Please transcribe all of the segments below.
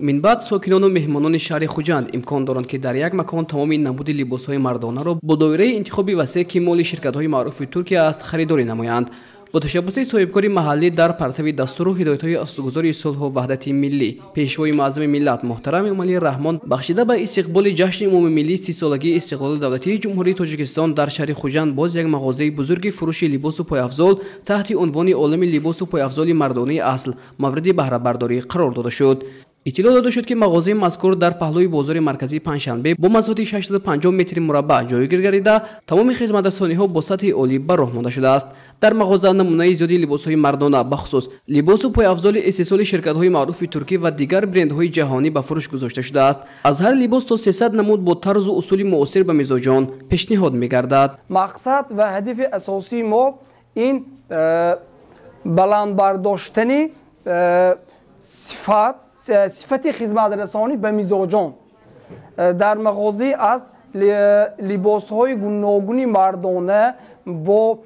Минбаъд сокинону меҳмонони шаҳри Хуҷанд имкон доранд, ки дар як макон тамоми намуди либосҳои мардонаро бо доираи интихоби васеъ, ки моли ширкатҳои маъруфи Туркия аст, харидорӣ намоянд. Бо ташаббуси соҳибкори маҳаллӣ дар партави дастуру ҳидоятҳои асосгузори сулҳу ваҳдати миллӣ, пешвои муаззами миллат муҳтарам Эмомалӣ Раҳмон, бахшида ба истиқболи ҷашни умумимиллии 30-солагии истиқлоли давлатии Ҷумҳурии Тоҷикистон дар шаҳри Хуҷанд боз як мағозаи бузурги фурӯши либосу пойафзол таҳти унвони «Олами либосу пойафзоли мардонаи асл» мавриди баҳрабардорӣ қарор дода шуд. Иттилоъ дода шуд, ки мағозаи мазкур дар паҳлӯи бозори марказии Панҷшанбе бо масоҳати 650 метри мураббаъ ҷойгир гардида, тамоми хизматрасониҳо бо сатҳи олӣ ба роҳ монда шудааст. Дар мағоза намунаи зиёди либосҳои мардона, бахусус либосу пойафзоли истеҳсоли ширкатҳои маъруфи туркӣ ва дигар брендҳои ҷаҳонӣ ба фурӯш гузошта шудааст. Аз ҳар либос то 300 намуд бо тарзу усули муосир ба мизоҷон пешниҳод мегардад. Мақсад ва ҳадафи асосии мо ин баланд бардоштани сифати хизматрасонӣ ба мизоҷон. Дар мағозаи аст либосҳои гуногуни мардона бо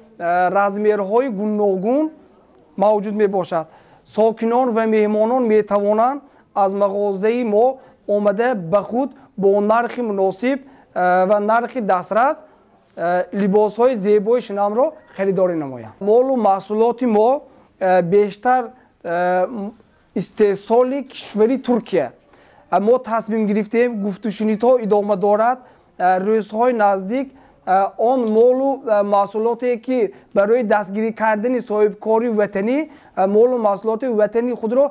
размерҳои гуногун мавҷуд мебошад. Сокинон ва меҳмонон метавонанд аз мағозаи мо омада ба худ бо нархи муносиб ва нархи дастрас либосҳои зебои шинамро харидорӣ намоянд. Молу маҳсулоти мо бештар истеҳсоли кишвари Туркия. Мо тасмим гирифтем, гуфтушунидҳо идома дорад. Рӯзҳои наздик он молу маҳсулоте, ки барои дастгирӣ кардани соҳибкори ватанӣ, молу маҳсулоти ватании худро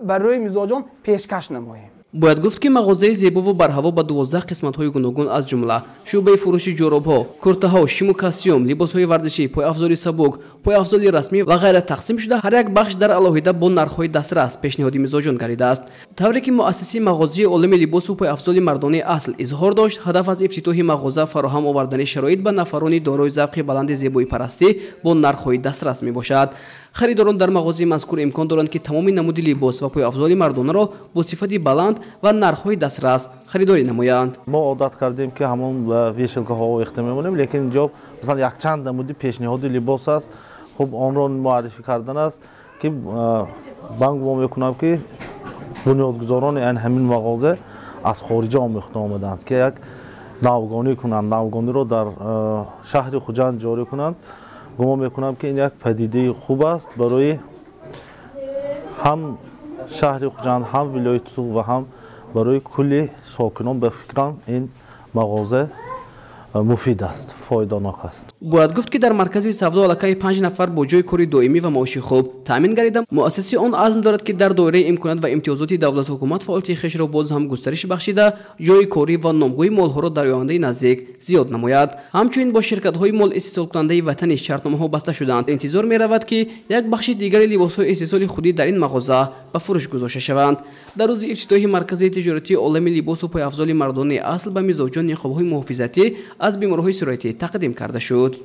барои мизоҷон пешкаш намоем. Бояд гуфт, ки мағозаи зебову барҳаво ба 12 қисматҳои гуногун, аз ҷумла шӯъбаи фурӯши ҷӯробҳо, куртаҳо, шиму костюм, либосҳои варзишӣ, пойафзоли сабук, пойафзоли расмӣ ва ғайра тақсим шуда, ҳар як бахш дар алоҳида бо нархҳои дастрас пешниҳоди мизоҷон гардидааст. Тавре ки муассиси мағозаи «Олами либосу пойафзоли мардонаи асл» изҳор дошт, ҳадаф аз ифтитоҳи мағоза фароҳам овардани шароит ба нафарони дорои завқи баланди зебоипарастӣ бо нархҳои дастрас мебошад. Харидорон дар мағозаи мазкур имкон доранд, ки тамоми намуди либос ва пойафзоли мардонаро бо сифати баланд ва нархҳои дастрас харидорӣ намоянд. Мо одат кардем, ки ҳамон вешалкаҳо овехта мемонем, лекин инҷо масалан якчанд намуди пешниҳоди либос аст. Хуб, онро муаррифӣ кардан аст, ки ман гумон мекунам, ки бунёдгузорони ҳамин мағоза аз хориҷа омӯхта омаданд, ки як навгонӣ кунанд, навгониро дар шаҳри Хуҷанд ҷорӣ кунанд. Гумон мекунам, ки ин як падидаи хуб аст барои ҳам шаҳри Хуҷанд, ҳам вилояти Суғд ва ҳам барои кулли сокинон. Ба фикрам, ин мағоза муфид аст, фоиданок аст. Бояд гуфт, ки дар маркази савдо аллакай 5 нафар бо ҷои кори доимӣ ва маоши хуб таъмин гардида, муассиси он азм дорад, ки дар доираи имконият ва имтиёзоти давлату ҳукумат фаъолияти хешро боз ҳам густариш бахшида, ҷои корӣ ва номгӯи молҳоро дар ояндаи наздик зиёд намояд. Ҳамчунин бо ширкатҳои мол истеҳсолкунандаи ватанӣ шартномаҳо баста шуданд. Интизор меравад, ки як бахши дигари либосҳои истеҳсоли худӣ дар ин мағоза ба фурӯш гузошта шаванд. Дар рӯзи ифтитоҳи маркази тиҷоратии «Олами либосу пойафзоли мардонаи асл» ба мизоҷон ниқобҳои муҳофизатӣ аз бемориҳои сироятӣ тақдим карда шуд.